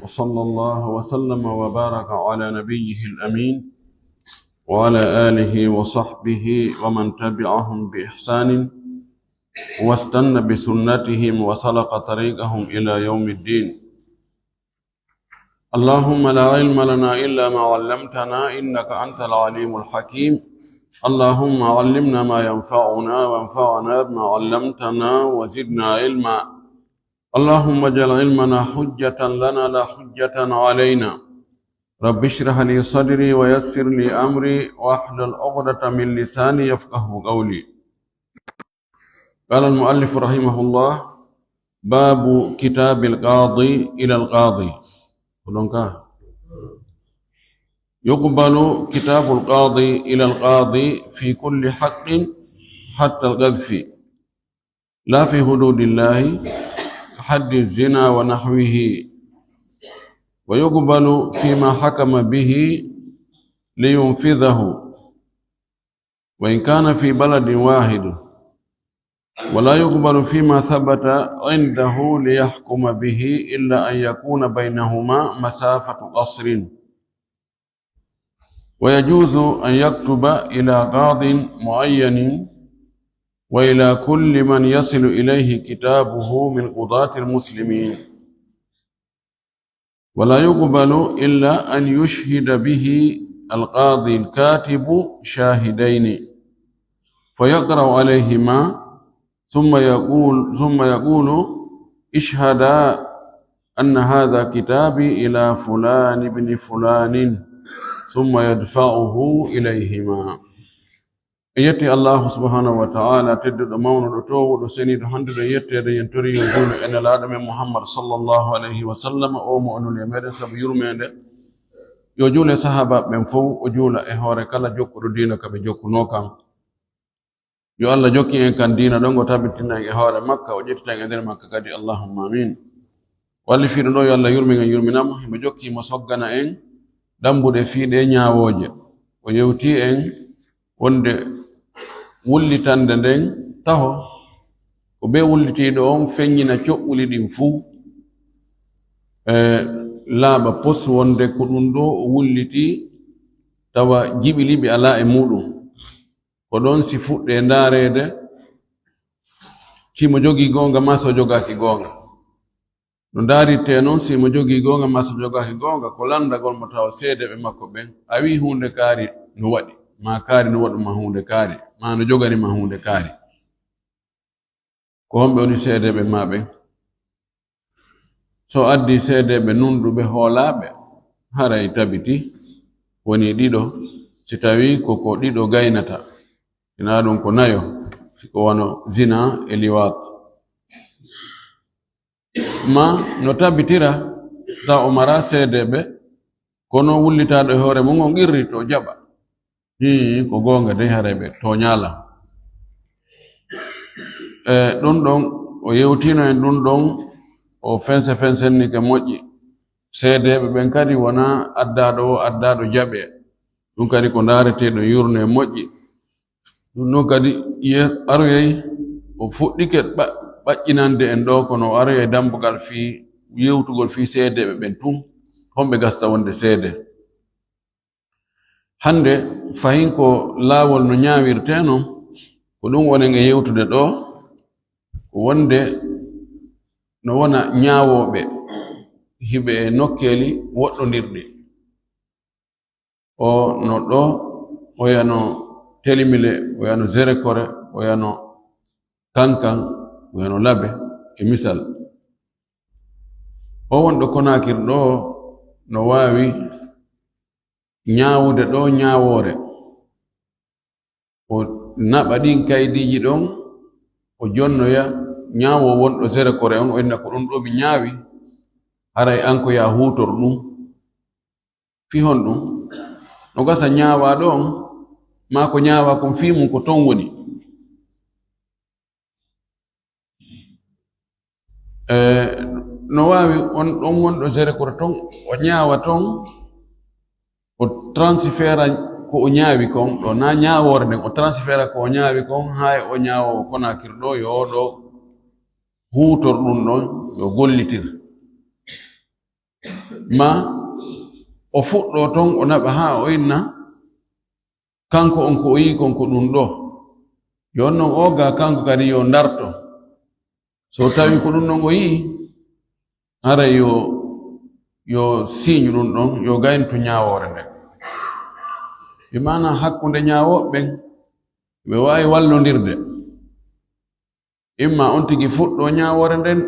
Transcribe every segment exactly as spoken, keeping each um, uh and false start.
وصلى الله وسلم وبارك على نبيه الأمين وعلى آله وصحبه ومن تبعهم بإحسان واستن بسنتهم وسلك طريقهم إلى يوم الدين. اللهم لا علم لنا إلا ما علمتنا إنك أنت العليم الحكيم. اللهم علمنا ما ينفعنا وانفعنا بما علمتنا وزدنا علما. اللهم اجعل علمنا حجة لنا لا حجة علينا. رب اشرح لي صدري ويسر لي أمري واحلل عقدة من لساني يفقه قولي. قال المؤلف رحمه الله: باب كتاب القاضي إلى القاضي. يقبل كتاب القاضي إلى القاضي في كل حق حتى القذف، لا في حدود الله كحد الزنا ونحوه، ويقبل فيما حكم به لينفذه وإن كان في بلد واحد، ولا يقبل فيما ثبت عنده ليحكم به إلا أن يكون بينهما مسافة قصر، ويجوز أن يكتب إلى قاض معين وإلى كل من يصل إليه كتابه من قضاة المسلمين، ولا يقبل إلا أن يشهد به القاضي الكاتب شاهدين فيقرأ عليهما ثم يقول، ثم يقول: اشهدا أن هذا كتابي إلى فلان بن فلان، ثم يدفعه إليهما. En yetti Allahu subhanahu wa ta'ala, tedduɗo, mawnuɗo, toowuɗo, seniiɗo, handuɗo e yetteede. Yen tori yo juulu e Nelaaɗo men Muhammad sallallahu alayhi wa sallam, o mo o nuli e meɗen sabu yurmeende. Yo juule sahaabaaɓe ɓen fow, o juula e hoore kala jokkuɗo diina ka ɓe jokkunoo kan. Yo Allah jokki en kan diina ɗon, o tabitina en e hoore makka, o ƴettita en e nder makka kadi. Allahumma amin. Wallifiiɗo ɗo, yo Allah yurmin en, yurminamo, himo jokki mo soggana en dambuɗe fii ɗee ñaawooje. O yewti en wonde wullitande nden taho, ko ɓe wullitiiɗo on feññina coɓɓuli ɗin fuu, e laaɓa pos wonde ko ɗum ɗo o wulliti tawa jiɓiliɓe alaa e muɗum. Ko ɗon si fuɗɗe ndaareede si mo jogii goonga maa so jogaaki goonga. No ndaarirtee non si mo jogii goonga maa so jogaaki goonga, ko lanndagol mo tawa seedeeɓe makko ɓen, a wi'i huunde kaari no waɗi, maa kaari no waɗu ma huunde kaari, maa no jogani ma huunde kaari. Ko homɓe woni seedeeɓe maa ɓen? So addi seedeeɓe nunɗuɓe hoolaaɓe, haray tabiti woni ɗiɗo, si tawii ko ko ɗiɗo gaynata, sinaa ɗum ko nayo, si ko wano zina e liwaat. Ma no tabitira taw o mara seedeeɓe, kono wullitaaɗo e hoore mum on qirrito, jaɓa. Hii, ko goonga dey, haray ɓe tooñaala. E ɗum ɗon, o yewtino en ɗum ɗon, o fense fensennike moƴƴi. Seedeeɓe ɓen kadi wonaa addaaɗo o addaaɗo jaɓe. Ɗum kadi ko ndaareteeɗo yurne moƴƴi. Ɗum ɗon kadi ye-, aroyay, o fuɗɗike ɓa-, ɓaƴƴinande en ɗo, kono o aroyay dambugal fii yewtugol fii seedeeɓe ɓen tun. Homɓe gasta wonde seede? Hannde, fahin ko laawol no ñaawirtee non, ko ɗum wonen e yewtude ɗo, ko wonde no wona ñaawooɓe hiɓe e nokkeeli woɗɗondirɗi. O no ɗo, o yano Telimile, o yano Zerekore, o yano Kankan, o yano Labe, e misal. O wonɗo Konakiri ɗo no waawi ñaawude ɗo ñaawoore. O naɓa ɗin kaydiiji ɗon, o jonnoya ñaawo wonɗo Zerekore on, o inna ko ɗum ɗo mi ñaawi, haray an ko yaa huutor ɗum. Fii honɗum? No gasa ñaawaaɗo on, maa ko ñaawaa kon fii mum ko ton woni. E, no waawi on ɗon wonɗo Zerekore ton, o ñaawa ton, o transfera ko o ñaawi kon, ɗo na ñaawoore nden, o transfera ko o ñaawi kon, haa e o ñaawoowo Konakiri ɗo, yo o ɗo huutor ɗum ɗon, yo gollitir. Ma o fuɗɗo ton, o naɓa haa o inna, kanko on ko o yii kon ko ɗum ɗo. Yo on non o ga kanko kadi yo ndarto. So tawi ko ɗum ɗon o yii, haray yo, yo siiñu ɗum ɗon, yo gayntu ñaawoore nden. Bi maana hakkunde ñaawooɓe ɓen, ɓe waawi wallondirde. Imma on tigi fuɗɗo ñaawoore nden,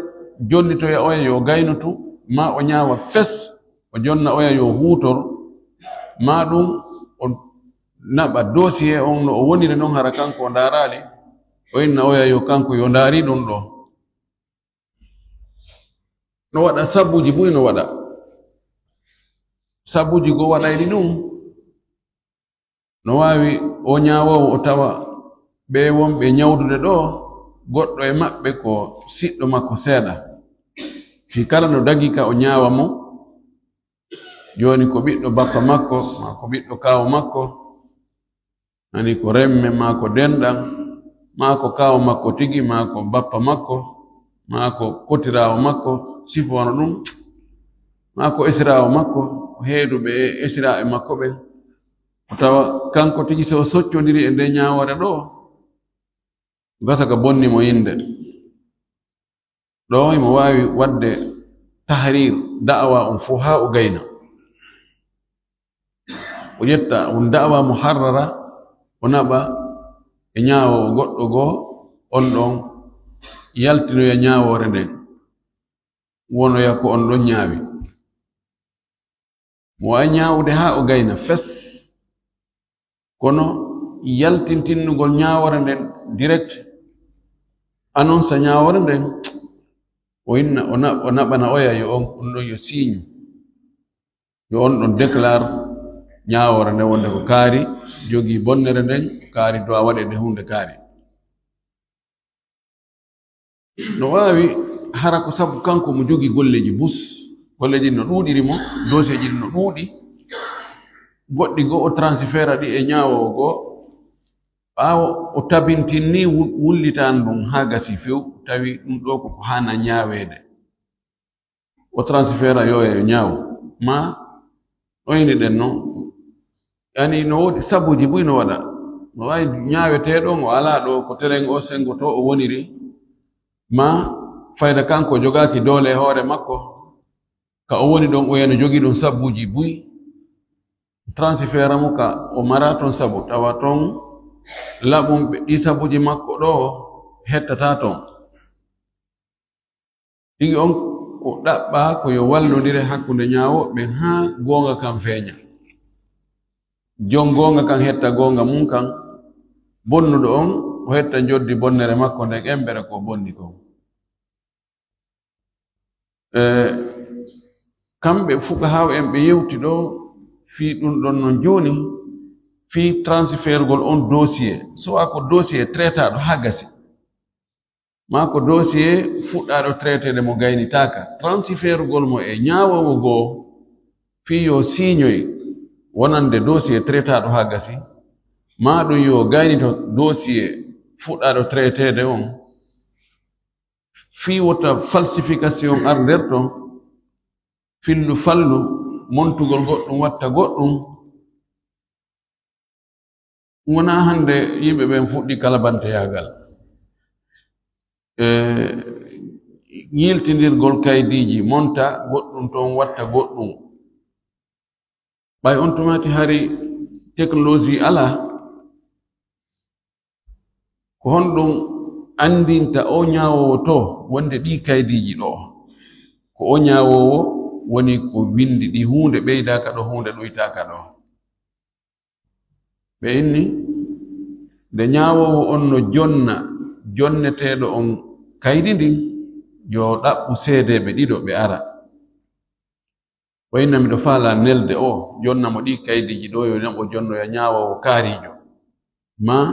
jonnitoya oya yo gaynutu, ma o ñaawa fes, o jonna oya yo huutor, ma ɗum o naɓa dossier on no o woniri non, hara kanko o ndaaraali, o inna oya yo kanko yo ndaari ɗum ɗo. No waɗa sabuuji buy, no waɗa sabuuji goo waɗayɗi ɗum. No waawi o ñaawoowo o tawa ɓe wonɓe ñawdude ɗo, goɗɗo e maɓɓe ko siɗɗo makko seeɗa. Fii kala no dagi ka o ñaawa mo, jooni ko ɓiɗɗo bappa makko, maa ko ɓiɗɗo kaaw makko, ani ko remme, maa ko denɗan, maa ko kaaw makko tigi, maa ko bappa makko, maa ko kotiraawo makko, sifo wano ɗum, maa ko esiraawo makko, ko heeduɓe e esiraaɓe makko ɓen. O tawa kanko tigi so o soccondiri e nde ñaawoore ɗo, gasa ka bonni mo innde. Ɗo imo waawi waɗde tahrir da'awa on fof haa o gayna. O ƴetta on da'awa muharrara, o naɓa e ñaawoowo goɗɗo goo, on ɗon yaltinoya ñaawoore nden, wonoya ko on ɗon ñaawi. Mo waawi ñaawude haa o gayna fes, kono yaltintinnugol ñaawoore nden direct, annonce ñaawoore nden, o inna, o na-, o naɓana oya yo on, on ɗon yo siiñu, yo on ɗon déclare ñaawoore nden wonde ko kaari jogii bonnere nden, kaari doit waɗeede huunde kaari. No waawi hara ko sabu kanko mo jogii golleeji bus, golleeji no ɗuuɗiri mo, dossier ji no ɗuuɗi, goɗɗi goo o transfera ɗi e ñaawoowo goo, ɓaawo o tabintinni wu-, wullitaan ɗum haa gasi few, tawi ɗum ɗo ko ko haana ñaaweede. O transfera yo e ñaaw. Ma, no ini ɗen non. Yani, no woodi sabuuji buy no waɗa. No waawi ñaaweteeɗo, o alaa ɗo, ko telen o sengo to o woniri. Ma, fayda kanko jogaaki doole e hoore makko. Ka o woni ɗon, o yana jogii ɗon sabuuji buy. Transfera mo ka o mara ton sabu, tawa ton laɓum ɓe ɗi sabuuji makko ɗo hettata ton. Tigi on ko ɗaɓɓaa ko yo wallondire hakkunde ñaawooɓe haa goonga kan feeña. Jon goonga kan hetta goonga mum kan, bonnuɗo on o hetta njoddi bonnere makko nden embere ko bonni kon. E, kamɓe fuqahaaw en ɓe yewti ɗo fii ɗum ɗon non jooni, fii transfergol on dossier, soit ko dossier traitaaɗo haa gasi, maa ko dossier fuɗɗaaɗo traiteede mo gaynitaaka, transferugol mo e ñaawoowo goo fii yo siiñoy wonande dossier traitaaɗo haa gasi, maa ɗum yo gaynito dossier fuɗɗaaɗo traiteede on, fii wota falsification ar nder ton, fillu fallu, montugol goɗɗum watta goɗɗum. Wonaa hannde yimɓe ɓen fuɗɗi kalabanteyaagal. E, yiltindirgol kaydiiji, monta goɗɗum toon, watta goɗɗum. Ɓay on tumaati hari technologie alaa, ko honɗum anndinta o ñaawoowo to wonde ɗii kaydiiji ɗo, ko o ñaawoowo woni ko winndi ɗi, huunde ɓeydaaka ɗo, huunde ɗuytaaka ɗo? Ɓe inni, nde ñaawoowo on no jonna jonneteeɗo on kaydi ndin, yo ɗaɓɓu seedeeɓe ɗiɗo ɓe ara. O inna miɗo faalaa nelde o, jonna mo ɗii kaydiiji ɗo, yo naɓo jonnoya ñaawoowo kaariijo, maa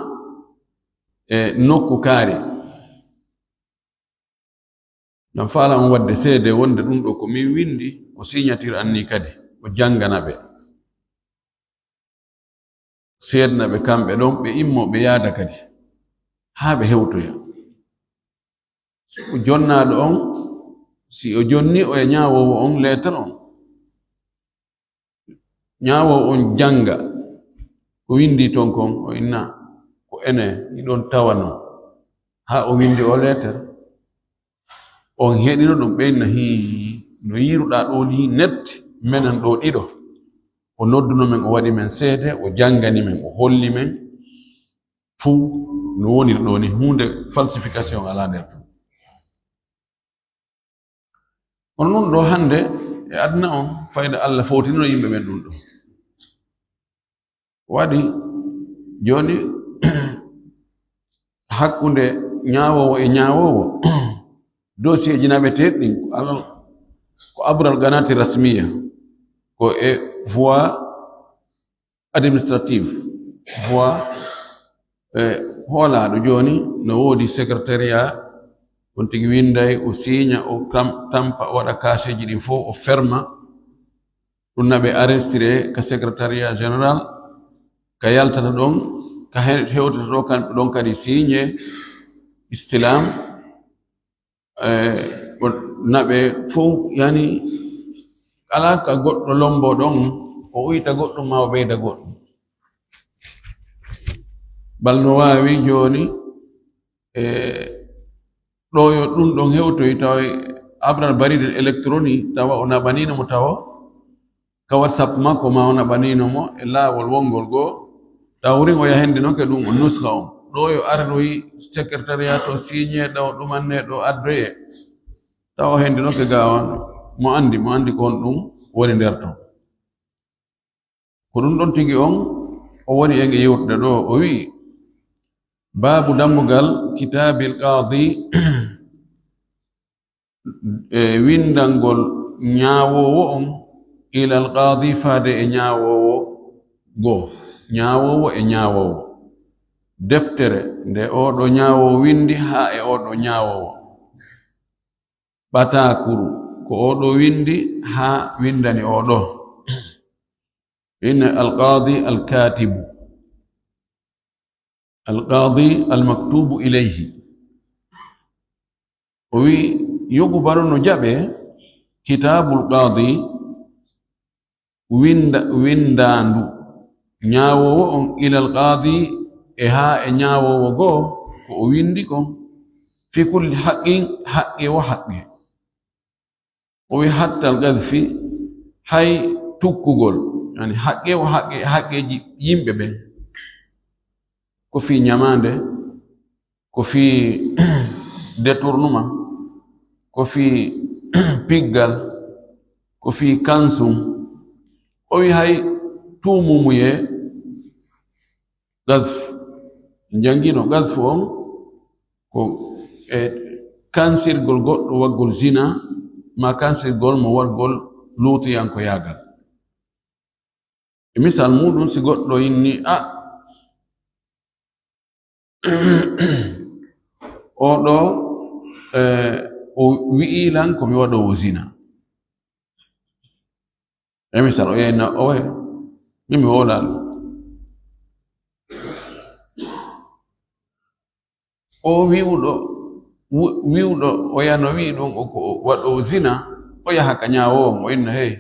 e nokku kaari. Ngam faala on waɗde seede wonde ɗum ɗo ko min winndi, ko signature an nii kadi, o janngana ɓe. Seedna ɓe kamɓe ɗon, ɓe immoo ɓe yaada kadi, haa ɓe hewtoya. O jonnaaɗo on, si o jonni o e ñaawoowo on leetar on, Ñaawoowo on jannga ko winndi ton kon, o inna ko ene ɗiɗon tawano, haa o winndi o leeter. On heɗino ɗum, ɓe inna, "Hii, no yiiruɗaa ɗoo nii net, menen ɗoo ɗiɗo." O nodduno men, o waɗi men seede, o janngani men, o holli men fuu no woniri ɗoo nii, huunde falsification alaa nder ɗum. Kono ɗum ɗoo hannde e aduna on, fayda Allah fowtinino yimɓe ɓen ɗum ɗoo. Waɗi jooni hakkunde ñaawoowo e ñaawoowo, dossier ji naɓeteeɗi ɗin, ko alal, ko abural qanaati rasmiya, ko e voie administrative, voie, e, hoolaaɗo jooni no woodi secrétariat, on tigi winnday, o siiña, o tam-, tampa, o waɗa cachet ji ɗin fof, o ferma. Ɗum naɓe enregistré ka secrétariat général, ka yaltata ɗon, ka he-, hewtata ɗo, kamɓe ɗon kadi siiñe istilam. E, o naɓe fof, yani, alaa ka goɗɗo lombo ɗon, o uyta goɗɗum ma o ɓeyda goɗɗum. Bal no waawi jooni, e, ɗo yo ɗum ɗon hewtoy, tawa abral baride électronique, tawa o naɓaniino mo tawa ka WhatsApp makko, ma o naɓaniino mo e laawol wonngol goo, tawa wurin o yahendinoke ɗum o nuska on. Ɗo yo aroy secrétariat to, siiñe ɗo, ɗumanne ɗo, addoye. Tawa o hendinoke ga on, mo anndi, mo anndi ko honɗum woni nder ton. Ko ɗum ɗon tigi on o woni en e yewtude ɗo, o wi'i, baabu dammugal kitaabil qaadi, e winndangol ñaawoowo on, ilal qaadi, faade e ñaawoowo goo, ñaawoowo e ñaawoowo. Deftere nde oo ɗoo ñaawoowo winndi haa e oo ɗoo ñaawoowo. Ɓataakuru, ko oo ɗoo winndi haa winndani oo ɗoo. Inna alqaadi alkaatibu. Alqaadi almaktubu ilayhi. O wi'i, yogu baro no jaɓe kitaabul qaadi, winnda-, winndaandu ñaawoowo on ilal qaadi, e haa e ñaawoowo goo, ko o winndi kon, fi kulli haqqin, haqqe wo haqqe. O wi'i, hattal qadfi, hay tukkugol, yani haqqe wo haqqe, haqqeeji yimɓe ɓen, ko fii ñamaande, ko fii détournement, ko fii piggal, ko fii kansum. O wi'i hay tuumumuyee, qadf. Janngiino qadf on ko e kansirgol goɗɗo waɗgol zina, ma kansirgol mo waɗgol luutoyankoyaagal. E misal muuɗum, si goɗɗo inni, a, oo ɗoo, e, o wi'i lan ko mi waɗoowo zina. E misal, o yeyna, oye, min mi hoolaali. O wi'uɗo, wu-, wi'uɗo, o yano wi'i ɗum o ko waɗoowo zina, o yaha ka ñaawoowo on, o inna, hey,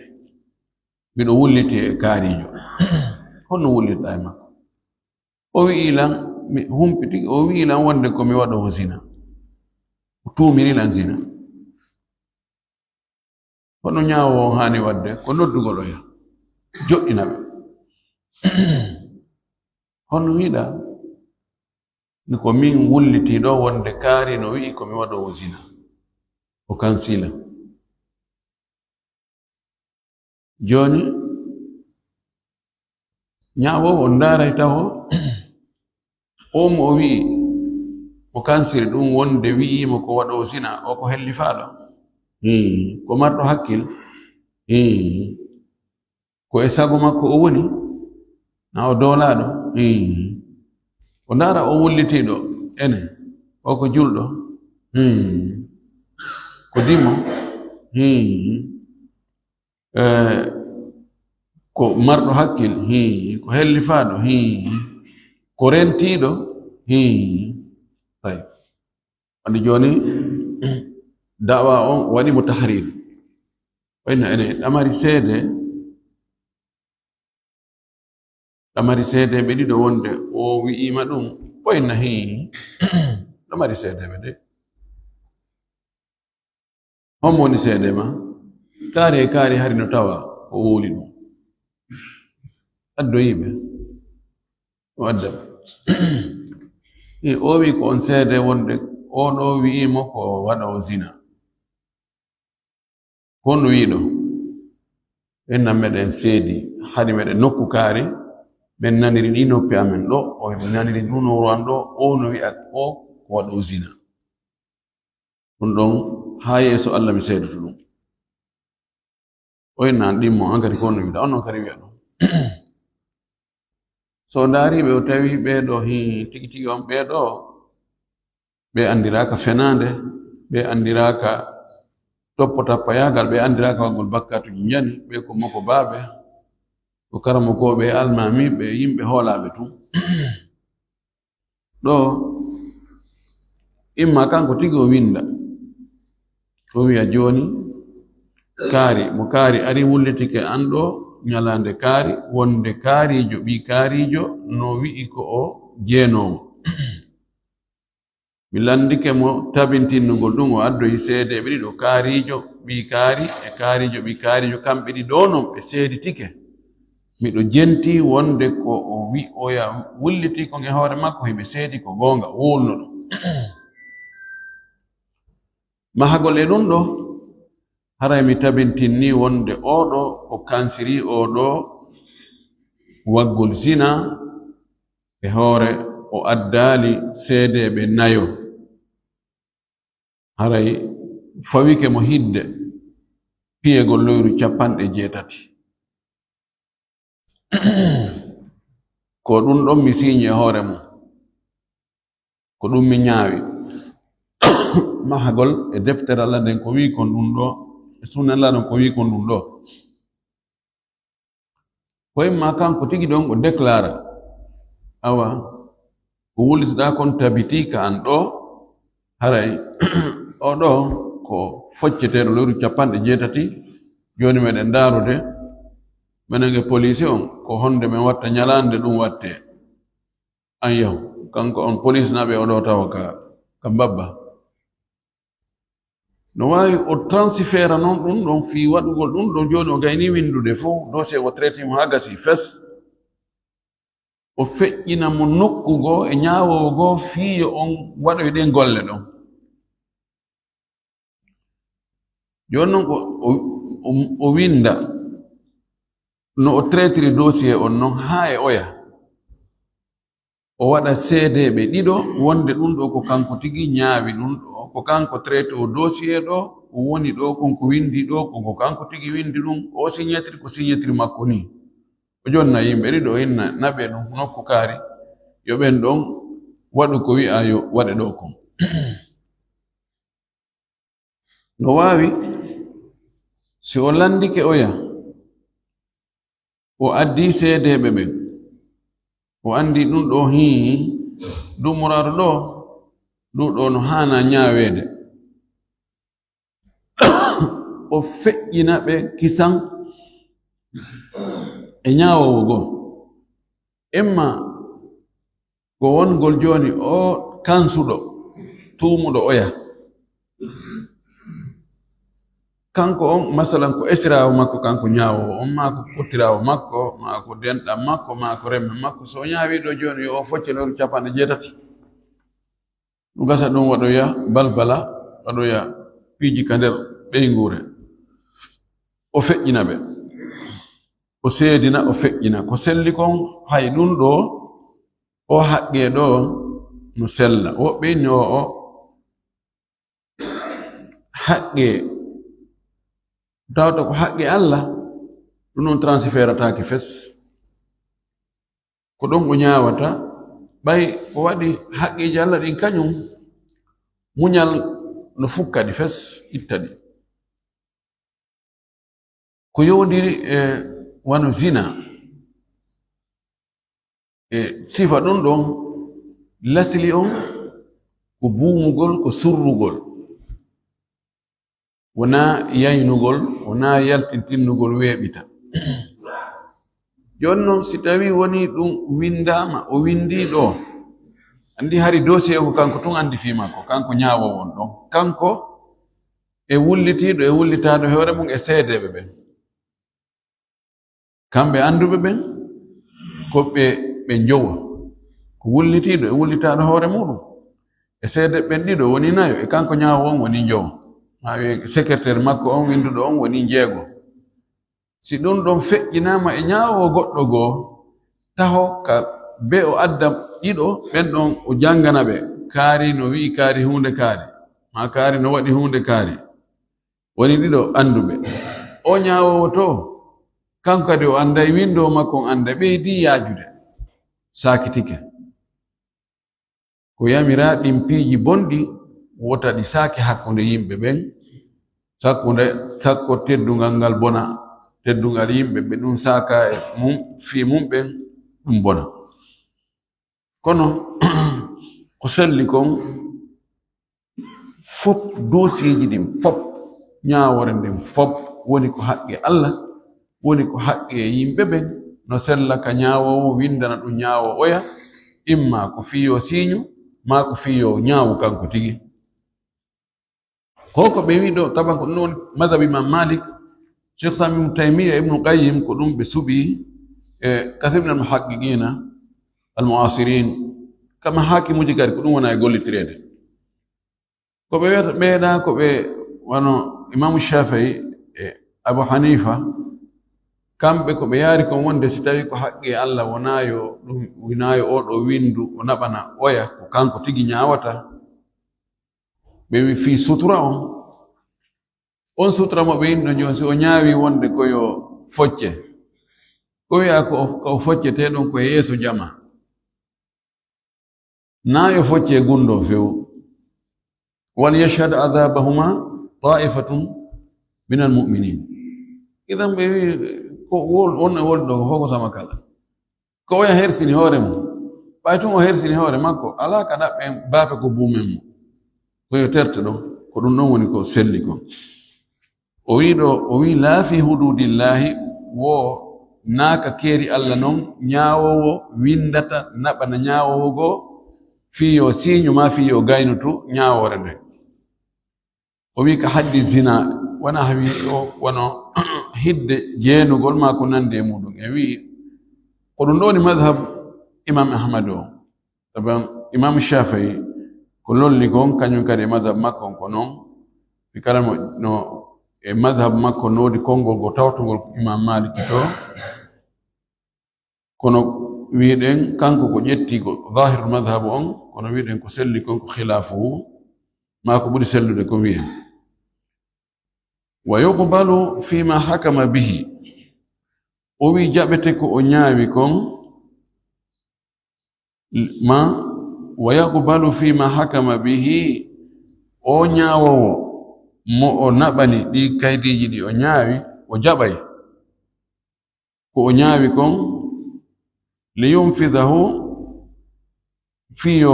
miɗo wulliti e kaariijo. Honno wullirɗaa e makko? O wi'i lan, mi humpitike, o wi'i lan wonde ko mi waɗoowo zina. O tuumiri lan zina. Kono ñaawoowo on haani waɗde ko noddugol oya, joɗɗina ɓe. Hono wi'uɗaa? Ni ko min wullitii ɗoo wonde kaari no wi'i ko mi waɗoowo zina. O kansila. Jooni, ñaawoowo on ndaaray taho, oo mo o wi'i, mo kansiri ɗum wonde wi'i mo ko waɗoowo zina, o ko hellifaaɗo? Hii, ko marɗo hakkil? Hii, ko e sago makko o woni? Na o doolaaɗo? Hii, o ndaara o wullitiiɗo, ene, o ko julɗo? Hii, ko dimo? Hii. Eh, ko marɗo hakkil, hii, ko hellifaaɗo, hii, ko rentiiɗo, hii. Tawi. Andi jooni, da'wa on waɗi mo tahrir. Wayno ene ɗamari seede, Ɗa mari seedeeɓe ɗiɗo wonde o wi'iima ɗum? Ɓoy na hii. Ɗa mari seedeeɓe de. Homo woni seede ma? Kaari e kaari hari no tawa ko wowli ɗum. Addoyiiɓe. O adda ɓe. E o wi'i ko on seede wonde o ɗo wi'iimo ko waɗoowo zina. Ko honɗum wi'iɗo? Ɓen nan meɗen seedi, hari meɗen nokku kaari, ɓen naniri ɗi noppi amen ɗo, o naniri ndu nowru an ɗo, o no wi'a o ko waɗoowo zina. Ɗum ɗon, haa yeeso Alla mi seedoto ɗum. O inna an ɗimmo, an kadi ko honno wi'uɗaa? On non kadi wi'a ɗum. So o ndaari ɓe, o tawi ɓee ɗoo, hii, tigi tigi on ɓee ɗoo, ɓe anndiraaka fenaande, ɓe anndiraaka toppo tappayaagal, ɓe anndiraaka waɗgol bakkaatuji njani, ɓe ko mokobaaɓe, ko karamokooɓe, almaamiiɓe, yimɓe hoolaaɓe tun. Ɗo, imma kanko tigi o winnda. O wi'a jooni, kaari, mo kaari ari wullitike an ɗo, ñalaande kaari, wonde kaariijo, ɓii kaariijo, no wi'i ko o jeenoowo. Mi lanndike mo tabintinnugol ɗum, o addoyi seedeeɓe ɗiɗo, kaariijo, ɓii kaari, e kaariijo, ɓii kaariijo, kamɓe ɗiɗo non ɓe seeditike. Miɗo jentii wonde ko o wi'oya wullitii kon e hoore makko, hiɓe seedi ko goonga, wowluno ɗum. Mahagol e ɗum ɗo, haray mi tabintinnii wonde oo ɗoo o kansiri oo ɗoo waggol zina e hoore o addaali seedeeɓe nayo. Haray fawike mo hidde piyegol loyru capanɗe jeetati. Ko ɗum ɗon mi siiñi e hoore mum. Ko ɗum mi ñaawi. Mahagol e deftere Alla nden ko wi'i kon ɗum ɗo, e sunna Alla ɗon ko wi'i kon ɗum ɗo. Ko imma kanko tigi ɗon o déclara, awa, ko wullitoɗaa kon tabitii ka an ɗo, haray o ɗo ko focceteeɗo lewru capanɗe jeetati. Jooni meɗen ndaarude, menen e poliisi on, ko honde men watta ñalaande ɗum wattee. An yahu, kanko on poliisi naɓe o ɗo tawa ka, ka mbabba. No waawi o transféra noon ɗum ɗon fii waɗugol ɗum ɗon. Jooni o gayni winndude fof, dossier o traité mo haa gasi fes. O feƴƴina mo nokku goo e ñaawoowo goo fii yo on waɗoy ɗen golle ɗon. Jooni noon o, o, o, o winnda no o traitiri dossier on noon haa e oya. O waɗa seedeeɓe ɗiɗo wonde ɗum ɗo ko kanko tigi ñaawi ɗum ɗo, ko kanko traité o dossier ɗo, ko woni ɗo kon ko winndi ɗo, ko, ko kanko tigi winndi ɗum, o signature ko signature makko nii. O jonna yimɓe ɗiɗo, o inna naɓe ɗum nokku kaari, yo ɓen ɗon waɗu ko wi'aa yo waɗe ɗo kon. No waawi, si o lanndike oya, o addii seedeeɓe ɓen, o anndii ɗum ɗo hii, duumoraaɗo ɗo, ɗum ɗo no haanaa ñaaweede. O feƴƴina ɓe kisan e ñaawoowo goo. Imma ko wongol jooni o kansuɗo, tuumuɗo oya. Kanko on, masalan, ko esiraawo makko, kanko ñaawoowo on, maa ko kottiraawo makko, maa ko denɗan makko, maa ko remme makko. So o ñaawii ɗo jooni, yo o focce lewru capanɗe jeetati. Ɗum gasa ɗum waɗoya balbala, waɗoya piiji ka nder ɓeynguure. O feƴƴina ɓe. O seedina, o feƴƴina. Ko selli kon, hay ɗum ɗo, o haqqee ɗo no sella. Woɓɓe inni o, o haqqee, tawata ko haqqee Alla, ɗum ɗon transférataake fes. Ko ɗon o ñaawata, ɓay o waɗi haqqeeji Alla ɗin kañum, muñal no fukka ɗi fes, itta ɗi. Ko yowondiri e wano zina, e sifa ɗum ɗon, lasli on ko buumugol, ko surrugol. Wonaa yaynugol, wonaa yaltintinnugol weeɓita. Jooni noon, si tawii wonii ɗum winndaama, o winndii ɗo, anndi hari dossier ko kanko tun anndi fii makko, kanko ñaawoowo on ɗon. Kanko e wullitiiɗo e wullitaaɗo hoore mum e seedeeɓe ɓen. Kamɓe annduɓe ɓen, ko ɓe, ɓe njowo. Ko wullitiiɗo e wullitaaɗo hoore muɗum, e seedeeɓe ɓen ɗiɗo woni nayo, e kanko ñaawoowo on woni njowo. Maa wi'e secrétaire makko on winnduɗo on woni njeego. Si ɗum ɗon feƴƴinaama e ñaawoowo goɗɗo goo, taho ka be o adda ɗiɗo, ɓen ɗon o janngana ɓe, kaari no wi'i kaari huunde kaari, maa kaari no waɗi huunde kaari. Woni ɗiɗo annduɓe. O ñaawoowo to, kanko kadi o annday, winndoowo makko on annday, ɓeydii yaajude, saakitike. Ko yamiraa ɗin piiji bonɗi, wota ɗi saake hakkunde yimɓe ɓen, sakkunde, sakko teddungal ngal bona, teddungal yimɓe ɓe ɗum saaka e mum, fii mum ɓen, ɗum bona. Kono, ko selli kon, fop, doosieeji ɗin fop, ñaawoore nden fop, woni ko haqqe Allah, woni ko haqqe yimɓe ɓen, no sella ka ñaawoowo winndana ɗum ñaawoowo oya, imma ko fii yo siiñu, maa ko fii yo ñaawu kanko tigi. Ko ko ɓe wi'i ɗo, taban ko ɗum woni madhab Imam Malik, Cheikh Islam Ibn Taymiyyah, Ibn Qayyim, ko ɗum ɓe suɓi, e kathir min al-muhaqqiqina al-mu'asirin, kama haakimuuji kadi ko ɗum wona e gollitireede. Ko ɓe wiyata ɓeeɗa ko ɓe wano Imam Shafi'i e Abu Hanifa, kamɓe ko ɓe yaari kon wonde si tawi ko haqqe Allah wonaa yo ɗum, wonaa yo o ɗo winndu, o naɓana oya, ko kanko tigi ñaawata. Ɓe wi fii sutura on. On sutura mo ɓe inno jooni, si o ñaawi wonde ko yo focce, ko wi'a ko o, ko o foccetee ɗon ko e yeeso jama. Naa yo focce gunndoo few. "Wal yashhad adhabahuma ta'ifatun minal mu'minin." Idan ɓe wi ko wol, on e wol ɗo ko foko sama kala. Ko oya hersini hoore mum. Ɓay tun o hersini hoore makko, alaa ka ɗaɓɓen baafe ko buumen mo. Ko yo terte ɗon, ko ɗum ɗon woni ko selli kon. O wi ɗo, o wi, "Laa fi hududillahi", wo naaka keeri Allah non, ñaawoowo winndata naɓana ñaawoowo goo, fii yo siiñu maa fii yo gaynutu ñaawoore nden. O wi ka haddi zina, wona hawi o, wano hidde jeenugol maa ko nandi e muɗum. E wi, ko ɗum ɗo woni madhab Imam Ahmad o. Taban Imam Shafi'i ko lolli kon, kañum kadi e madhab makko on ko non. Fi kala mo, no, e madhab makko no woodi konngol go tawtungol Imam Maliki to. Kono wi'ɗen kanko ko ƴetti ko zahirul madhhabu on, kono wi'ɗen ko selli kon ko khilaafuhu, maa ko ɓuri sellude ko wi'en. "Wa yuqbalu fima hakama bihi." O wi jaɓete ko o ñaawi kon, ma, "Wa yuqbalu fima hakama bihi", o ñaawoowo mo o naɓani ɗi kaydiiji ɗi o ñaawi, o jaɓay ko o ñaawi kon, "li yunfidahu", fii yo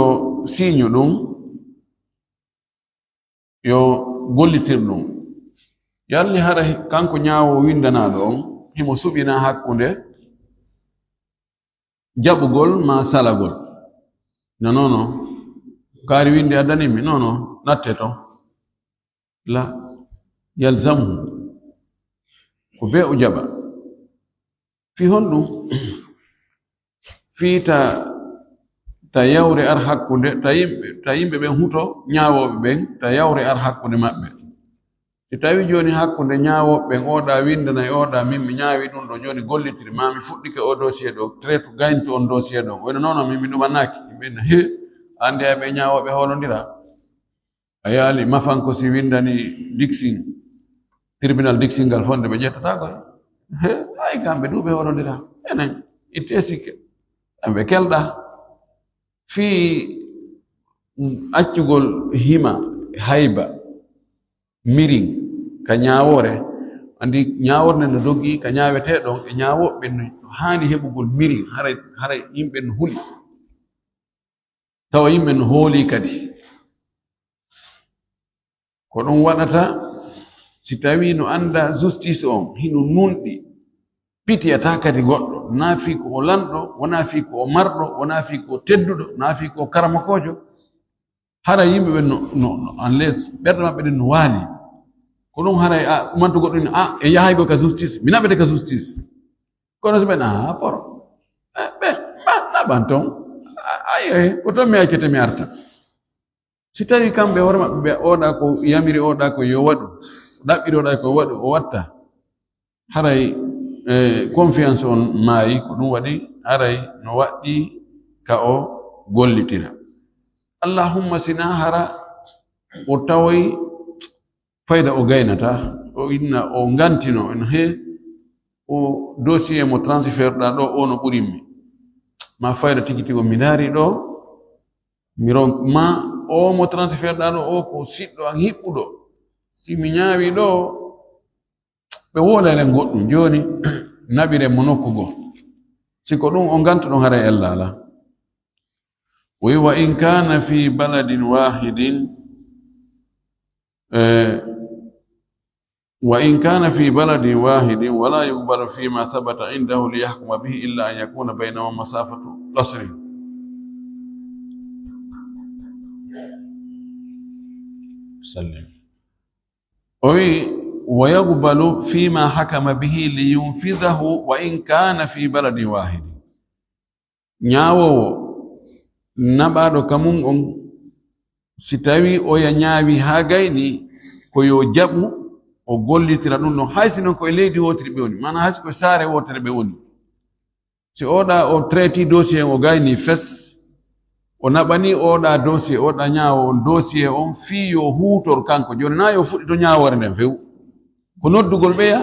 siiñu ɗum, yo gollitir ɗum. Yalli hara he-, kanko ñaawoowo winndanaaɗo on, himo suɓina hakkunde jaɓugol maa salagol. No, non, non. Kaari winnde addani mi, non, non, natte ton. La yalzamuhu. Ko bee o jaɓa. Fii honɗum? Fii ta, ta yawre ar hakkunde, ta yimɓe, ta yimɓe ɓen huto ñaawooɓe ɓen, ta yawre ar hakkunde maɓɓe. Si tawii jooni hakkunde ñaawooɓe ɓen, oɗa winndanay oɗa, min mi ñaawi ɗum ɗo, jooni gollitiri, maa mi fuɗɗike o dossier ɗo, traitu gayntu on dossier ɗon. Wayno non, non, min mi ɗumanaaki. Yimɓe no, he, anndi ay ɓe ñaawooɓe hoolondira. A yaali mafanko si winndani Dixin, tribunal Dixin ngal fonde ɓe ƴettata koy. He, ay kamɓe du ɓe hoolondira. Enen, itte sikke. Kamɓe kelɗa. Fii accugol hima, hayba, mirin, ka ñaawoore. Anndi ñaawoore nden no doggi, ka ñaawetee ɗon, e ñaawooɓe no haani heɓugol mirin, haray, haray yimɓe no huli. Tawa yimɓe no hoolii kadi. Ko ɗum waɗata si tawii no annda justice on, hino nunɗi, pitiyata kadi goɗɗo. Wonaa fii ko o lanɗo, wonaa fii ko o marɗo, wonaa fii ko o tedduɗo, wonaa fii ko o karamokoojo. Hara yimɓe ɓen no, no, no, unless ɓerɗe maɓɓe ɗen no waali. Ko ɗum haray a, ɗumanto goɗɗo ni, a, e yahay go ka justice, mi naɓete ka justice. Kono so ɓen, a, poro. E, ɓe, ɓa, naɓan ton. A, ayo, he, ko ton mi accete mi arta. Si tawi kamɓe hoore maɓɓe ɓe oɗa ko yamiri oɗa ko yo waɗu, ɗaɓɓiri oɗa ko waɗu, o watta. Haray, e, confiance on maayi, ko ɗum waɗi, haray no waɗɗi ka o gollitira. Allahumma sina hara o tawoy fayda o gaynata, o inna, o ngantino, en he, o dossier mo transfert ɗa ɗo, o no ɓurimmi. Ma fayda tigi tigi o mi ndaari ɗo, mi ron-, ma o mo transfert ɗa ɗo, o ko siɗɗo an hiɓɓuɗo. Si mi ñaawi ɗo, ɓe wolalen goɗɗum. Jooni, naɓiren mo nokku goo. Si ko ɗum o ngantuɗon haray ella alaa. O wi, "Wa in kana fi baladin wahidin, eh, wa in kana fi baladin wahidin, wala yuqbalu fima thabata indahu liyahkuma bihi illa an yakuna baynahuma masafatu qasrin." Sallim. O wi, "Wa yuqbalu fima hakama bihi liyunfidahu wa in kana fi baladin wahidin." Ñaawoowo naɓaaɗo ka mum on, si tawi oya ñaawi haa gayni, ko yo jaɓu, o gollitira ɗum ɗon, hay si non ko e leydi wootiri ɓe woni, maanaa hay si ko e saare wootere ɓe woni. Si oɗa o traiti dossier o gayni fes, o naɓani oɗa dossier, oɗa ñaawo on dossier on fii yo huutor kanko. Jooni na yo fuɗɗito ñaawoore nden few. Ko noddugol ɓeya,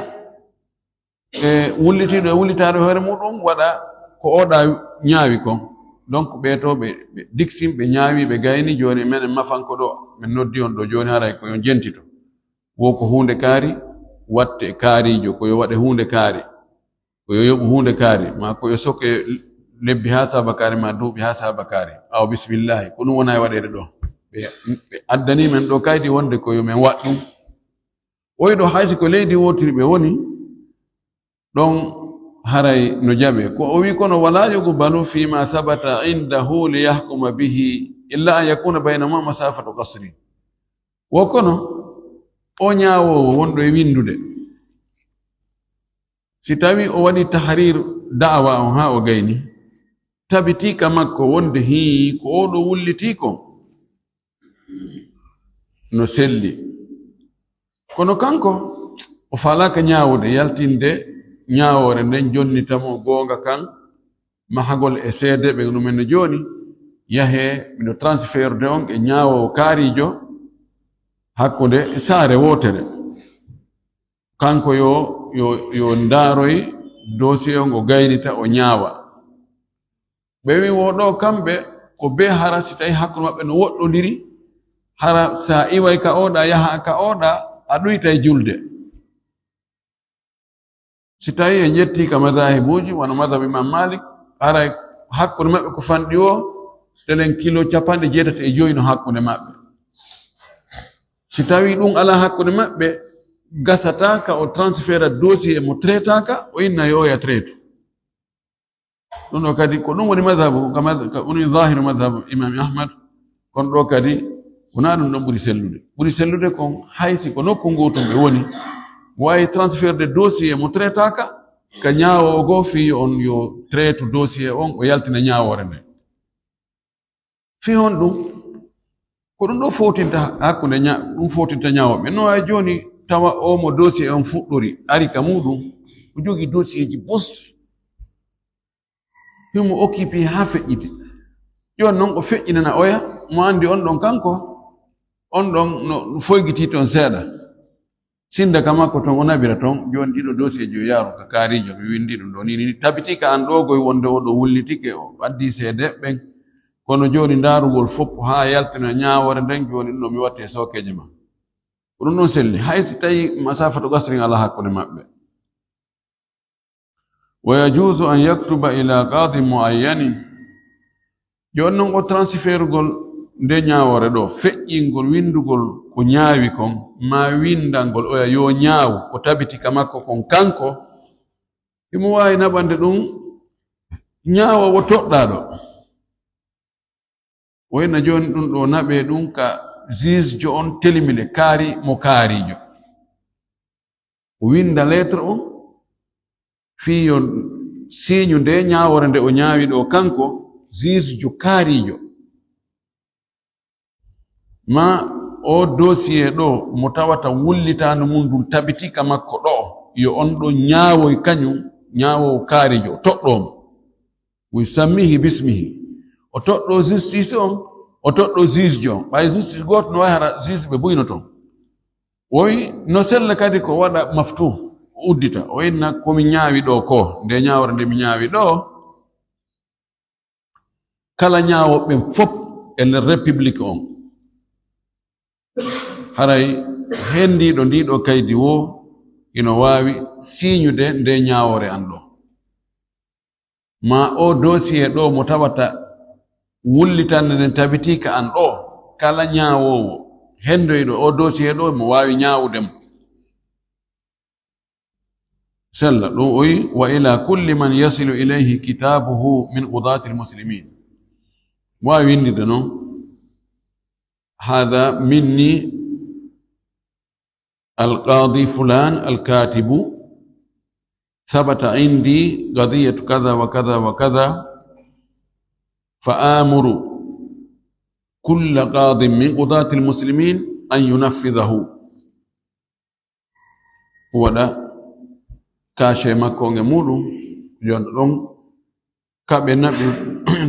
e wullitiiɗo e wullitaaɗo hoore muɗum waɗa ko oɗa ñaawi kon. Donc ɓe to ɓe, ɓe diksin, ɓe ñaawi, ɓe gayni, jooni menen mafanko ɗo, min noddi on ɗo, jooni haray ko yo jentito. Wo ko huunde kaari, watte kaarijo, ko yo waɗe huunde kaari. Ko yo yoɓu huunde kaari, ma ko yo soke lebbi haa saaba kaari, ma duuɓi haa saaba kaari. Awa bismillahi, ko ɗum wona e waɗeede ɗo. Ɓe, ɓe addani men ɗo kaydi wonde ko yo men waɗ ɗum. Oy ɗo hay si ko leydi wootiri ɓe woni, ɗon haray no jaɓe. Ko o wi kono, "Wala yuqbalu fima sabata indahu li yahkuma bihi illa an yakuna baynahuma masafatu qasri." Wo kono, o ñaawoowo wonɗo e winndude, si tawi o waɗi tahrir da'awa on haa o gayni, tabitii ka makko wonde hii ko o ɗo wullitii kon no selli. Kono kanko, o faalaaka ñaawude, yaltinde ñaawoore nden, jonnita mo goonga kan, mahagol e seede ɓe ɗumen no jooni, yahee, miɗo transferde on e ñaawoowo kaariijo hakkunde saare wootere. Kanko yo, yo, yo ndaaroy dossier on, o gaynita, o ñaawa. Ɓe wi wo ɗo kamɓe ko be hara si tawi hakkunde maɓɓe no woɗɗondiri, hara sa iway ka oɗa, yaha ka oɗa, a ɗuytay julde. Si tawi en ƴetti ka madhahibuji, wano madhab Imam Malik, haray hakkunde maɓɓe ko fanɗi o, telen kilo capanɗe jeetati e joyi no hakkunde maɓɓe. Si tawi ɗum ala hakkunde maɓɓe, gasata ka o transfera dossier mo traitaka, o inna yo oya traitu. Ɗum ɗo kadi ko ɗum woni madhabu, ka madh-, ka woni zahiru madhabu Imam Ahmad. Kono ɗo kadi wonaa ɗum ɗon ɓuri sellude. Ɓuri sellude kon hay si ko nokku ngootum ɓe woni, waawi transferde dossier mo traitaka ka ñaawoowo goo fii yo on yo traitu dossier on, o yaltina ñaawoore nden. Fii honɗum? Ko ɗum ɗo fowtinta hakkunde ña-, ɗum fowtinta ñaawooɓe. No waawi jooni tawa o mo dossier on fuɗɗori, ari ka muuɗum, o jogii dossier ji bos. Himo occupé haa feƴƴiti. Jooni non o feƴƴinana oya, mo anndi on ɗon kanko, on ɗon no foygitii ton seeɗa. Sinda ka makko ton, o naɓira ton, jooni ɗiɗo dossier ji o yaaru ka kaariijo, mi winndi ɗum ɗo, ni, ni, ni, tabitii ka an ɗo goy wonde o ɗo wullitike, o addi seede ɓen. Kono jooni ndaarugol fof haa yaltina ñaawoore nden, jooni ɗum ɗo mi watte sookeeje ma. Ko ɗum ɗon selli. Hay si tawi masafatu qasrin ala hakkunde maɓɓe. Wa yajuzu an yaktuba ila qadin muayyanin. Jooni non o transferugol nde ñaawoore ɗo, feƴƴingol, winndugol ko ñaawi kon, ma winndangol oya yo ñaawu ko tabiti ka makko kon kanko, himo waawi naɓande ɗum Ñaawoowo toɗɗaaɗo. O ina jooni ɗum ɗo naɓee ɗum ka juge on telimile kaari mo kaariijo. O winnda lettre on fii yo siiñu nde ñaawoore nde o ñaawi ɗo kanko juge jo kaariijo. Ma o dossier ɗo mo tawata wullitaandu mum ndun tabitii ka makko ɗo, yo on ɗo ñaawoy kañum, ñaawoowo kaariijo, o toɗɗoo mo. Wi sammihi bismihi. O toɗɗoo justice on, o toɗɗoo juge jo on. Ɓay justice gooto no wayi hara juge ɓe buyno ton. Woy no sella kadi ko waɗa maftu, o uddita, o inna ko mi ñaawi ɗo ko, nde ñaawore nde mi ñaawi ɗo, kala ñaawooɓe ɓen fop e nder république on. Haray henndiiɗo ndii ɗo kaydi woo ino waawi siiñude nde ñaawoore an ɗo. Ma o dossier ɗo mo tawata wullitande nden tabitii ka an ɗo, kala ñaawoowo henndoyɗo o dossier ɗo mo waawi ñaawude mo. Sella ɗum o wi, "Wa ila kulli man yasilu ilayhi kitabuhu min qudati almuslimin." Waawi winndirde noon, "Hada minni alqadi fulan alkatibu, thabata indi qadiyatu kada wa kada wa kada, fa amuru kulla qadin min qudati almuslimin an yunaffidahu." Waɗa cachet makko on e muɗum, yo ɗon kaɓe naɓi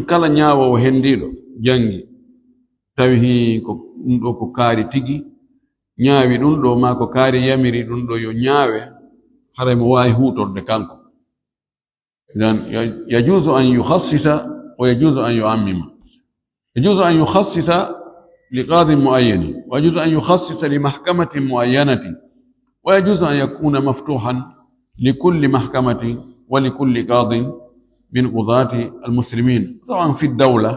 kala ñaawoowo henndiiɗo janngi, tawi hii ko ɗum ɗo ko kaari tigi, ñaawi ɗum ɗo, maa ko kaari yamiri ɗum ɗo yo ñaawe, haray mo waawi huutorde kanko. Idan, ya-, yajuzu an yukhassisa wa yajuzu an yu'ammima. يجوز أن يخصص لقاض معين، ويجوز أن يخصص لمحكمة معينة، ويجوز أن يكون مفتوحا لكل محكمة ولكل قاض من قضاة المسلمين، سواء في الدولة،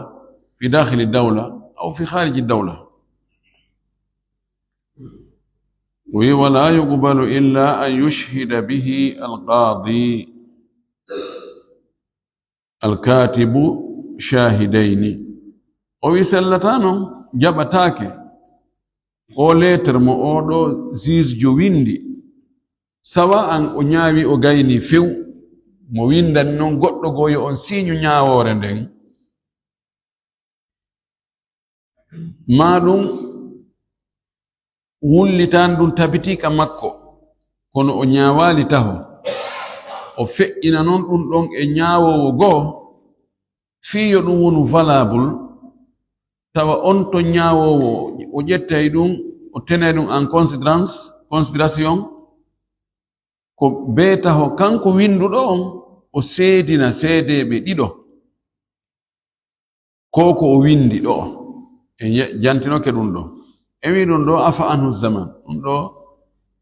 في داخل الدولة، أو في خارج الدولة. ولا يقبل إلا أن يشهد به القاضي. Alkatibu shahidayni. O wi sellata non, jaɓataake. O leeter mo oo ɗo juge jo winndi, sawa an o ñaawi o gayni few, mo winndani non goɗɗo goo yo on siiñu ñaawoore nden. Maa ɗum wullitaan ɗum tabitii ka makko, kono o ñaawaali taho. O feƴƴina non ɗum ɗon e ñaawoowo goo, fii yo ɗum wonu valable, tawa on to ñaawoowo o ƴettay ɗum, o tenay ɗum en considérance, considération, ko bee taho kanko winnduɗo on, o seedina seedeeɓe ɗiɗo. Ko ko o winndi ɗo, en ye-, jantinoke ɗum ɗo. En wi ɗum ɗo, afa anhu zaman. Ɗum ɗo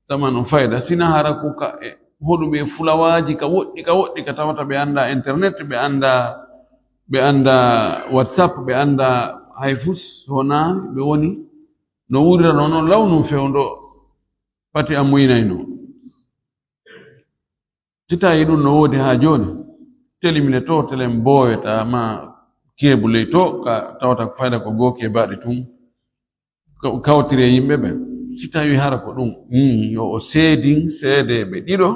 zaman on fayda, sina hara ko ka e hoɗuɓe e fulawaaji ka woɗɗi, ka woɗɗi, ka tawata ɓe annda internet, ɓe annda, ɓe annda WhatsApp, ɓe annda hay fus, so wonaa ɓe woni no wuurira noon, noon law num fewndo pati an muynayno. Si tawi ɗum no woodi haa jooni, telimine to, telen boowe ta ma keebuley to, ka tawata ko fayda ko goo keebaaɗi tun, ka-, kawtire yimɓe ɓen. Si tawi hara ko ɗum, mm, yo o seedin seedeeɓe ɗiɗo,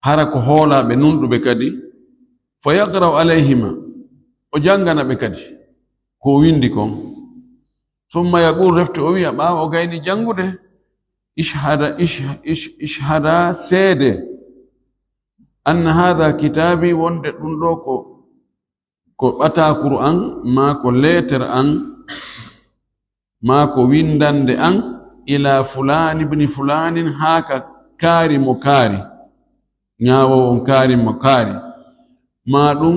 hara ko hoolaaɓe nunɗuɓe kadi, fa yaqra'u alayhima, o janngana ɓe kadi ko o winndi kon. Summa yaqul, refti o wi'a, ɓaawo o gayni janngude, ishhada, ish-, ish-, ishhada, seede, anna haadha kitaabi, wonde ɗum ɗo ko, ko ɓataakuru an, maa ko leeter an, maa ko winndannde an, ila fulaani bni fulaanin, haa ka kaari mo kaari, ñaawoowo on kaari mo kaari, maa ɗum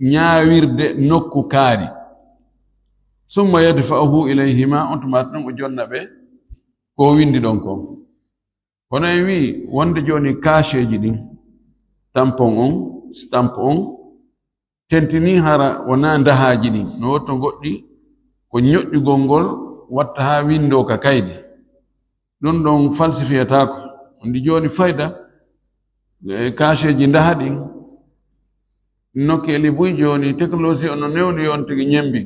ñaawirde nokku kaari. Summa yadfa'uhu ilayhima, on tuma ɗum o jonna ɓe ko o winndi ɗon kon. Kono en wii wonde jooni kaseeji ɗin, tampon on, stamp on, tentinii hara wonaa ndahaaji ɗin, no wotto goɗɗi ko ñoƴƴugol ngol watta haa winndoo ka kaydi. Ɗum ɗon falsifiyataako. Ndi jooni fayda, e, kaseeji ndaha ɗin, Nokkeeli buy jooni, technologie on no newni on tigi ñembi.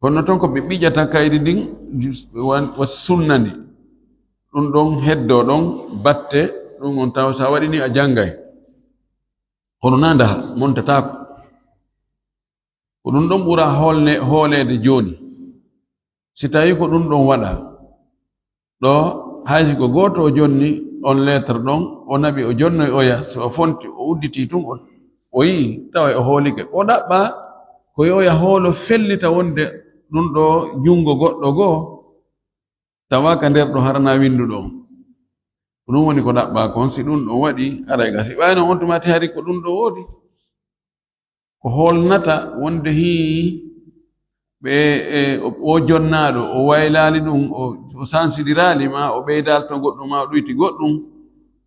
Kono ton ko ɓe ɓiƴata kaydi ndin, jus-, wan-, wa sunnani. Ɗum ɗon heddoo ɗon batte, ɗum on tawa so a waɗi ni a janngay. Kono naa ndaha, montataako. Ko ɗum ɗon ɓura hoolne-, hooleede jooni. Si tawii ko ɗum ɗon waɗa, ɗo hay si ko gooto o jonni on lettre ɗon, o naɓi o jonnoy oya, so o fonti o udditii tun o, o yi'i, tawa o hoolike. O ɗaɓɓa ko yo oya hoolo fellita wonde ɗum ɗo junngo goɗɗo goo, tawa ka nder ɗo harana winnduɗo on. Ko ɗum woni ko ɗaɓɓa kon, si ɗum ɗon waɗi, haray gasi. Ɓayno on tuma ti hari ko ɗum ɗo woodi. Ko hoolnata wonde hii ɓe, e, o, o jonnaaɗo, o waylaali ɗum, o, o sansidiraali, ma o ɓeydaali to goɗɗum, ma o ɗuyti goɗɗum,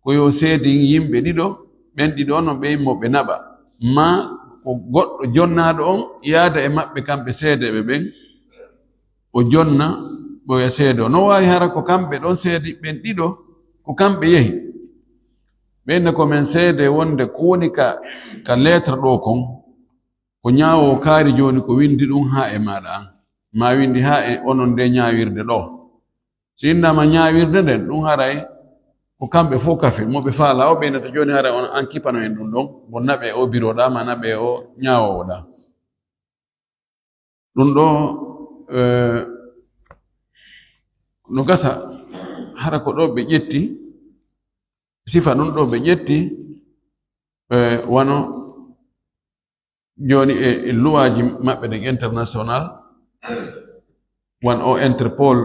ko yo seedin yimɓe ɗiɗo, ɓen ɗiɗo non ɓe yimmo ɓe naɓa. Ma ko goɗɗo jonnaaɗo on yaada e maɓɓe kamɓe seedeeɓe ɓen, o jonna ɓoya seedo. No waawi hara ko kamɓe ɗon seedi ɓen ɗiɗo, ko kamɓe yehi. Ɓen ne ko men seede wonde ko woni ka, ka lettre ɗo kon, ko ñaawo kaari jooni ko windi ɗum haa e maaɗa an. Ma windi haa e onon nde ñaawirde ɗo. Si innama ñaawirde nden, ɗum haray ko kamɓe fof kafe, mo ɓe faala o ɓeynata jooni haray on an kipano en ɗum ɗon, mo naɓe o biroɗa, ma naɓe o ñaawowoɗa. Ɗum ɗo, eh, no gasa, hara ko ɗo ɓe ƴetti, sifa ɗum ɗo ɓe ƴetti, eh, wano jooni e, e luwaaji maɓɓe ɗin international, wan o Interpol,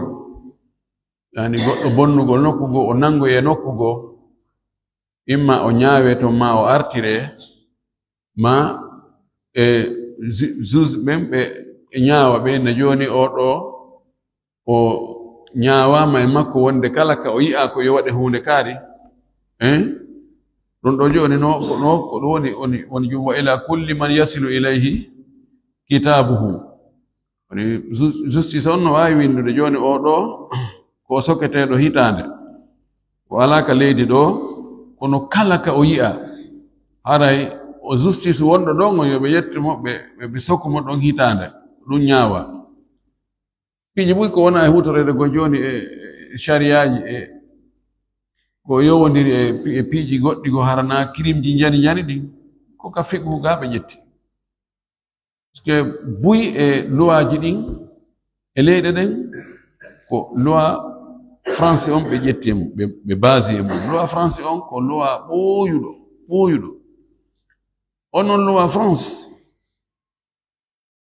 yani goɗɗo bonnugol nokku goo, o nanngoye nokku goo, imma o ñaawe toon, ma o artire, ma e ju-, juge ɓen ɓe ñaawa ɓe, no jooni o ɗo, o ñaawaama e makko wonde kala ka o yi'a ko yo waɗe huunde kaari, hein? Ɗum ɗo jooni no, ko, no, ko ɗum woni, woni, woni jum, "Wa ila kulli man yasilu ilayhi kitaabuhu." Woni ju-, justice on no waawi winndude jooni o ɗo ko o soketeeɗo hitaande. O alaa ka leydi ɗo, kono kala ka o yi'a, haray o justice wonɗo ɗon o yo ɓe yettu mo, ɓe, ɓe, ɓe soku mo ɗon hitaande. Ɗum ñaawa. Piiji buy ko wona e huutoreede ko jooni e, e sariyaaji e ko yowondiri e pi-, e piiji goɗɗi ko harana kirimji njani njani ɗin, ko ka fiqhu ga ɓe ƴetti. Parce que buy e luwaaji ɗin e leyɗe ɗen ko loi France on ɓe ƴetti e mum, ɓe, ɓe baasi e mum. Loi France on ko loi ɓooyuɗo, ɓooyuɗo. Onon loi France,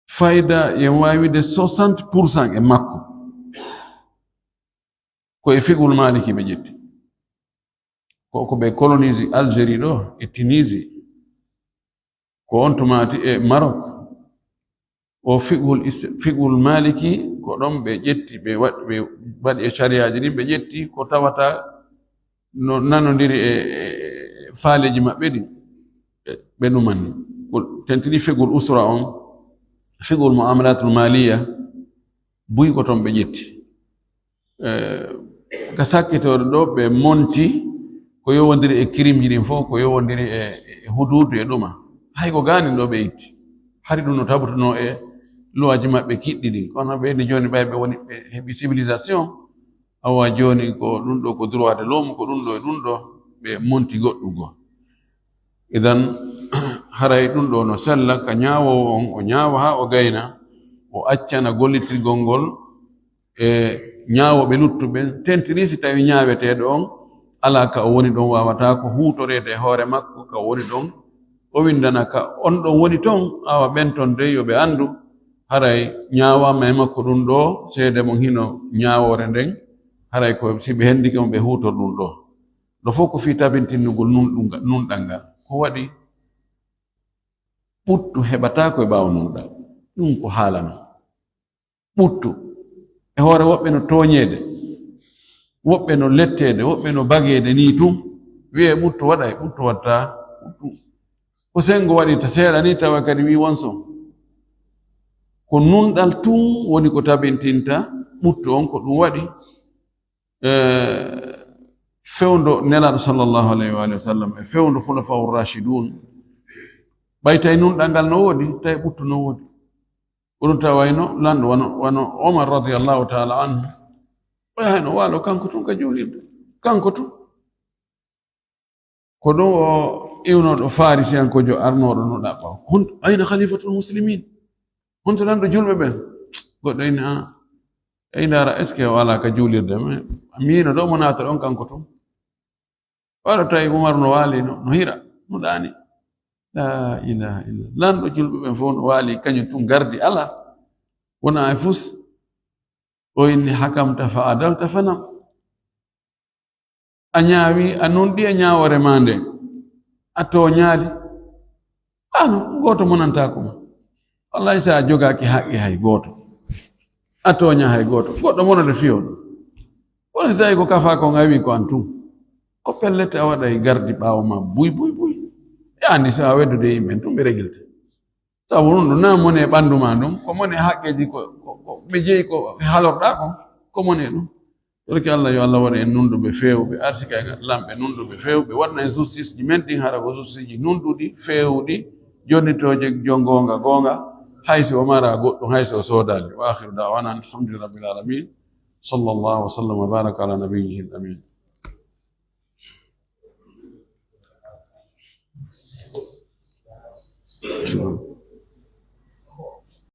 fayda, yen waawi wiide soixante pour cent e makko, ko e fiqhul Maliki ɓe ƴetti. Ko, ko ɓe colonise Algérie ɗo, e Tunisie. Ko on tumaati e Maroc. O fiqhul is-, fiqhul Maliki, ko ɗon ɓe ƴetti, ɓe waɗ-, ɓe waɗi e sariyaaji ɗin, ɓe ƴetti ko tawata no nanondiri e, e, e faaleeji maɓɓe ɗin, ɓe, ɓe ɗumanni. Ko tentini fiqhul usra on, fiqhul muamalatul maliya, buy ko ton ɓe ƴetti. Eh, ka sakkitorde ɗo, ɓe monti ko yowondiri e kirimji ɗin fof, ko yowondiri e, e huduudu e ɗuma. Hay ko gaanin ɗo ɓe itti. Hari ɗum no tabutuno e luwaaji maɓɓe kiɗɗi ɗin. Kono ɓe ni jooni ɓay ɓe woni, ɓe heɓi civilisation. Awa jooni ko ɗum ɗo ko droit de l'homme, ko ɗum ɗo e ɗum ɗo, ɓe monti goɗɗum goo. Idan, haray ɗum ɗo no sella ka ñaawoowo on, o ñaawa haa o gayna, o accana gollitirgol ngol e ñaawooɓe luttuɓe, tentiri si tawi ñaaweteeɗo on alaa ka o woni ɗon, waawataa ko huutoreede e hoore makko ka o woni ɗon, o winndana ka on ɗon woni ton, awa ɓen ton dey yo ɓe anndu, haray ñaawaama e makko ɗum ɗo, seede mum hino ñaawoore nden, haray ko si ɓe hendike mo ɓe huutor ɗum ɗo. Ɗo fof ko fii tabintinnugol nun-, ɗum ga-, nunɗal ngal. Ko waɗi ɓuttu heɓataa ko e ɓaawo nunɗal. Ɗum ko haalano. Ɓuttu. E hoore woɓɓe no tooñeede, woɓɓe no letteede, woɓɓe no bageede nii tun. Wiyee ɓuttu waɗay, ɓuttu waɗtaa. Ɓuttu. Ko senngo waɗirta seeɗa nii tawa kadi wii won son. Ko nunɗal tun woni ko tabintinta ɓuttu on ko ɗum waɗi. Eh, fewndo Nelaaɗo sallallahu alayhi wa alihi wa sallam, e fewndo Khulafaur Rashidun, Ɓay tawi nunɗal ngal no woodi, tawi ɓuttu no woodi. Ko ɗum tawi wayno lanɗo wano, wano Omar radiyallahu taala anhu. O yahayno waalo kanko tun ka juulirde. Kanko tun. Ko ɗum o iwnooɗo Farisiyankojo arnooɗo no ɗaɓɓa. Hon-, ayna khalifatul muslimin? Honto lanɗo julɓe ɓen? Goɗɗo ina, a, ɓe ndaara, est-ce que o alaa ka juulirde? Mais miino ɗo mo naata ɗon kanko tun. Waɗa tawi Umaru no waali no, no hira, no ɗaani. La ilaha illa. Lanɗo julɓe ɓen fof no waali, kañum tun gardi alaa. Wona e fus. O inni, hakamta fa adalta fa nam. A ñaawi, a nunɗi e ñaawoore maa nde. A tooñaali. Ano, gooto monantaako ma. Wallahi, so a jogaaki haqqe hay gooto, a tooña hay gooto. Goɗɗo monode fiyo ɗum. Kono so tawi ko kafaa kon a wi ko an tun, ko pellet a waɗay gardi ɓaawo ma buy, buy, buy. E anndi so a weddude e yimɓe tun ɓe regilte. Sabu ɗum ɗum na mone ɓanndu ma ɗum, ko mone haqqeeji ko, ko, ko ɓe jeyi ko halorɗaa kon, ko mone ɗum. Torki Allah, yo Allah waɗu en nunɗuɓe feewɓe, arsika en lamɓe nunɗuɓe feewɓe, waɗna en justice ji men ɗin hara ko justice ji nunɗuɗi, feewuɗi, jonnitooje jo goonga, goonga, hay so o mara goɗɗum, hay so o soodaali. Wa akhiru da'wana alhamdulillahi rabbil alamin. Sallallahu wa sallam wa baraka ala nabiyyihi al-amin.